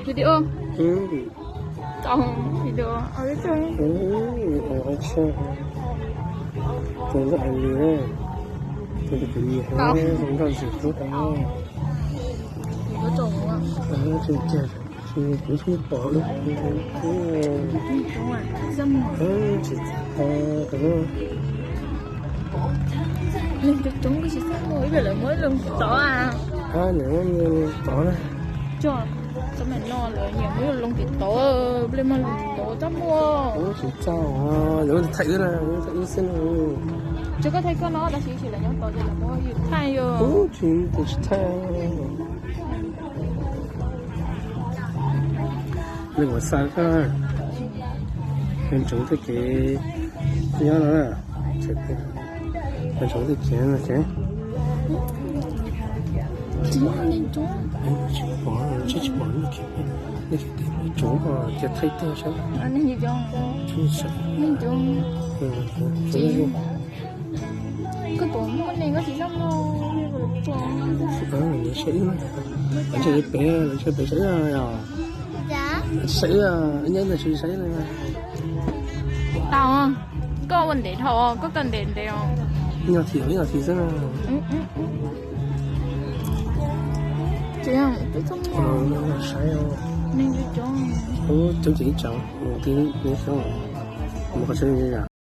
Video. Video. Tus nroj li, tus nroj ntxim hlub tau. Tus nroj, kuv twb pom. Tsis tau. Neeg coob coob koj tsis txhob mus, ib pliag lawv muab ib loo tod a. Ab, nws muab tod na. Cov me no lawv nyiam muab ib loo tod, ib pliag muab loo tod txhob mus. Tsis txhob, yuav thaij wb na, yuav thaij wb xwb na. Tsis, koj thaij koj no, tab sis tsis lawv nyob tod ces lawv muab yus thaij yom. Tsis, tsis thaij. Li kuv xav koj, nyob ntsoov tej kev nyob no na, nyob ntsoov tej kev no ces tsis pom, tsis pom, tsuav cia thaij tej saib. Koj pom muaj neeg koj tsis txhob mus. Saib wb, ntshe pem, ntshe pem saib wb yom. Saib wb, ib nyab ntawd tsis saib wb li. Tau, koj ua ntev dhau, koj kawm ntev ntev os. Ib nyuag thim, ib nyuag thim xwb na. Saib, coob coob ces ib tsam mus qhov tseeb li yom.